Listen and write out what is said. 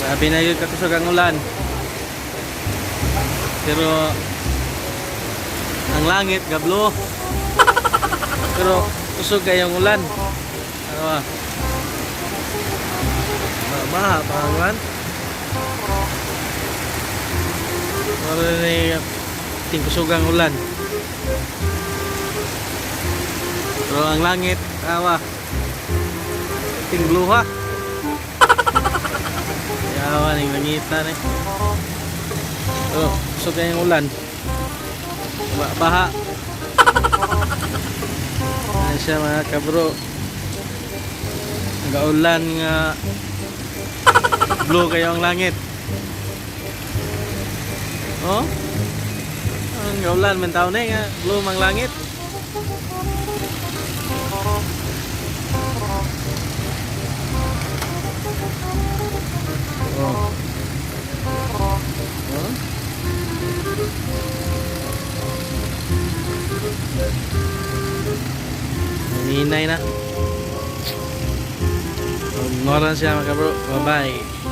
Grabe na gyud kakusog ang ulan. Pero ang langit ga-blue. Pero kusog kayong ulan. Ano ba? Baha pa ang ulan. Wala ni tingkusugang ulan. Pero ang langit, awa. Ting blue ha. Yawa ning langitan eh. Pero kusog kayong ulan. Baha. Ayan siya, mga kabro. Gaulan nga blue kayo ang langit. Oh? Ang gaulan man taon eh nga blue mang langit. Oh. Oh? Hinay na. Ngoran siya, mga kabro. Bye-bye.